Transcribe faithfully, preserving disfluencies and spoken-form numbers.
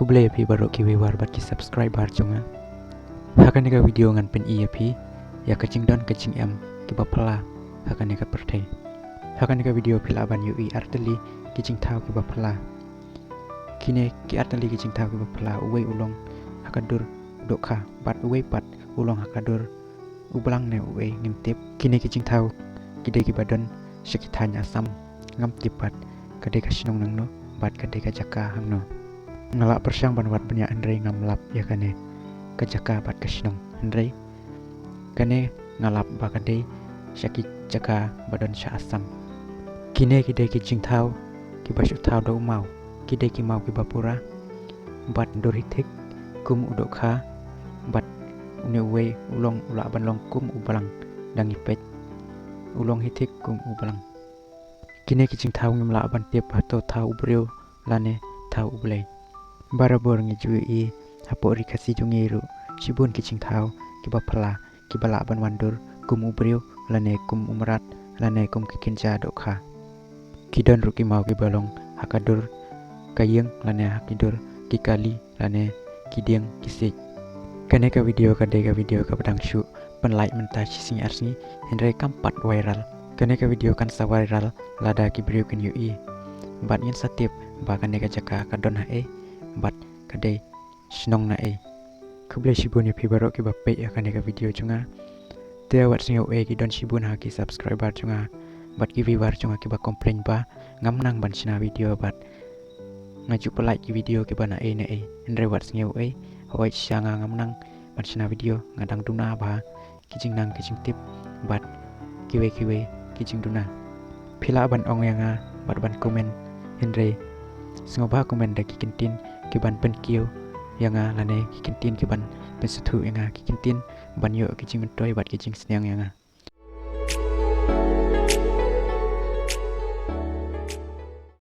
Khublei ïa phi baroh ki viewer bad ki subscriber jong nga. Ha kane ka video ngan pyni ïa phi ïa ka jingdon ka jingem kiba phylla ha kane ka pyrthei. Ha kane ka video phi lah ban ïohi artylli ki jingthaw kiba phylla. Kine ki artylli ki jingthaw kiba phylla, uwei u long ha ka dur u dohkha bad uwei pat u long ha ka dur u blang ne uwei ngim tip. Kine ki jingthaw ki dei kiba don sha ki thaiñ Assam, ngam tip pat ka dei ka shnong nangno bad ka dei ka jaka hangno. Nga lah pyrshang ban wad bniah hynrei ngam lap ïa kane ka jaka bad ka shnong, hynrei kane nga lap ba ka dei sha ki jaka ba don sha Assam. Kine ki dei ki jingthaw kiba shu thaw da u maw, ki dei ki maw kiba pura bad dur hi thik kum u dohkha bad une uwei u long, u lah ban long kum u blang. Dang ïa peit, u long hi thik kum u blang. Kine ki jingthaw ngim lah ban tip hato thaw u briew lane thaw u Blei. Barabor ngi ju ïohi hapoh ri Khasi jong ngi ruh shibun ki jingthaw kiba phylla kiba lah ban wan dur kum u briew lane kum u mrad lane kum ki kynja dohkha. Ki don ruh ki maw kiba long ha ka dur ka ïing lane ha ki dur ki kali lane ki dieng ki siej. Kane ka video ka dei ka video kaba dang shu pynlait mynta shi sngi ar sngi, hynrei kam pat viral. Kane ka video kan sa viral lada ki briew kin ïohi bad ngin sa tip ba kane ka jaka ka don haei bad ka dei shnong naei. Khublei shibun ïa phi baroh kiba peit ïa kane ka video jong nga. Te wat sngew ei, ki don shibun ha ki subscriber jong nga bad ki viewer jong nga kiba complain ba ngam nang ban shna video bad nga ju pynlait ki video kiba naei naei, hynrei wat sngew ei, hawei sha nga ngam nang ban shna video, nga dang duna bha ki jingnang ki jingtip bad kiwei kiwei ki jingduna. Phi lah ban ong ïa nga bad ban comment, hynrei sngewbha comment da ki kyntien kiban pynkiew ïa nga lane ki kyntien kiban pynsngewthuh ïa nga, ki kyntien ban ïoh ki jingmyntoi bad ki jingsneng ïa nga.